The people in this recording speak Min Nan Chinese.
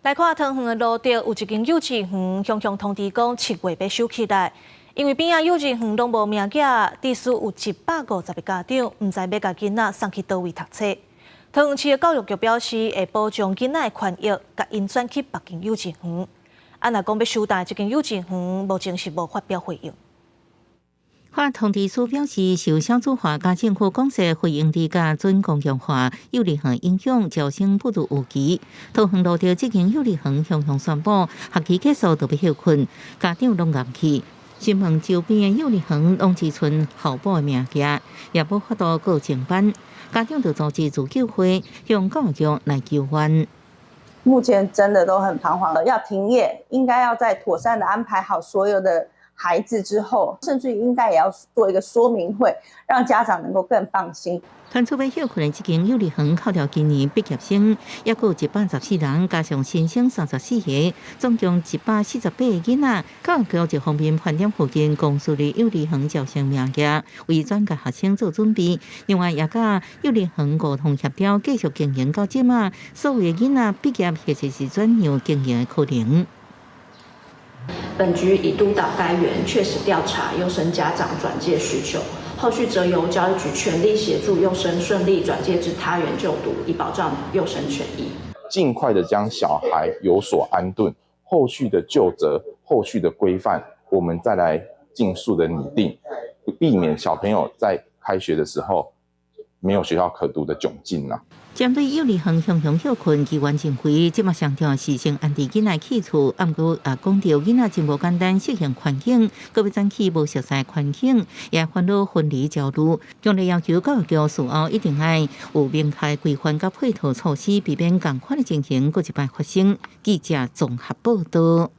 來看桃園的蘆竹有一間幼稚園，雄雄通知講7月欲收起來，因為邊仔幼稚園攏無名額，致使有150個家長毋知欲共囡仔送去佗位讀冊。桃園市的教育局表示，會保障囡仔的權益，共𪜶轉去別間幼稚園。啊，若講欲收轉這間幼稚園，目前是無發表回應。發通知書表示，受少子化佮政府講說非營利佮準公共化幼兒園影響，招生不如預期。桃園蘆竹這間幼兒園雄雄宣布學期結束就欲歇困，家長攏硬氣。新聞周邊的幼兒園攏只賰候補的名額，也無法度閣增班，家長就組織自救會向教育局來求援。目前真的都很彷徨，要停業，應該要再妥善的安排好所有的孩子之後，甚至應該也要做一個說明會，讓家長能夠更放心。傳出欲歇困的這間幼兒園，扣掉今年畢業生，抑閣有114人，加上新生34個，總共148個囡仔。教育局一方面盤點附近公私立幼兒園招生名額，為轉介學生做準備；另外也佮幼兒園溝通協調，繼續經營到這馬，所有的囡仔畢業或者是轉讓經營的可能。本局已督導該園確實調查幼生家長轉介需求，後續則由教育局全力協助幼生順利轉介至他園就讀，以保障幼生權益。盡快的將小孩有所安頓，後續的究責、後續的規範，我們再來盡速的擬定，避免小朋友在開學的時候沒有學校可讀的窘境啦。針對幼兒園雄雄歇困，議員認為，這馬上重要是先安置囡仔去厝，毋過也講著囡仔真無簡單適應環境，閣欲轉去無熟悉環境，也煩惱分離焦慮。強烈要求教育局事後一定愛有明確規範佮配套措施，避免仝款的情形閣一擺發生。記者綜合報道。